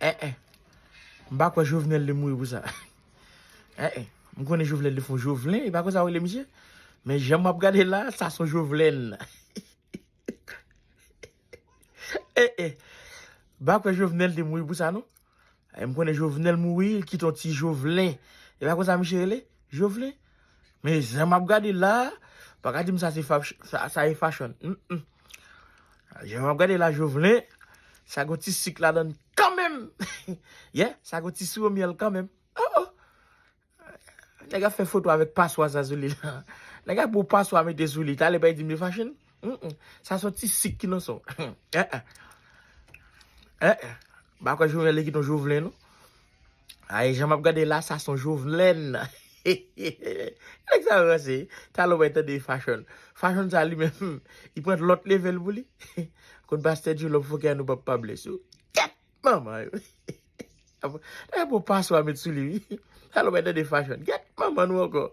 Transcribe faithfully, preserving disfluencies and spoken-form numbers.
Eh, eh. M pa kwè Jovenel te mouri pou sa. Eh, eh. M konnen Jovenel te fon Jovenel, e pa konsa w rele misye? Men jan m ap gade la, sa son Jovenel. Eh, eh. M pa kwè Jovenel te mouri pou sa, non. E m konnen Jovenel mouri, li kite yon ti Jovenel. E pa konsa misye rele? Jovenel. Men jan m ap gade la, pa ka di m sa se fa-, sa, sa e fashion. Mm, mm. Jan m ap gade la, Jovenel, sa gon ti sik ladan l kanmenm. Yeah, sa gon ti siwo myèl kanmenm. Oh, oh. Nèg ap fè foto avèk paswa sa sou li la. Nèg ap pran paswa mete sou li. Talè pa di m li fashion. Mm, mm. Sa son ti sik ki nan son. Eh, eh. Eh, eh. M pa kwè Jovenel li kite yon Jovenel, non. Ay, jan m ap gade la, sa son Jovenel. Nèg sa ranse. Talè w bay tande fashion. Fashion sa li menm, li pran lòt level pou li. Konn pastè Djoulo fòkè nou p ap pa blese w. Kèt manman yo. Nèg ap pran paswa met sou li, wi. Talè w bay tande fashion. Kèt manman nou ankò.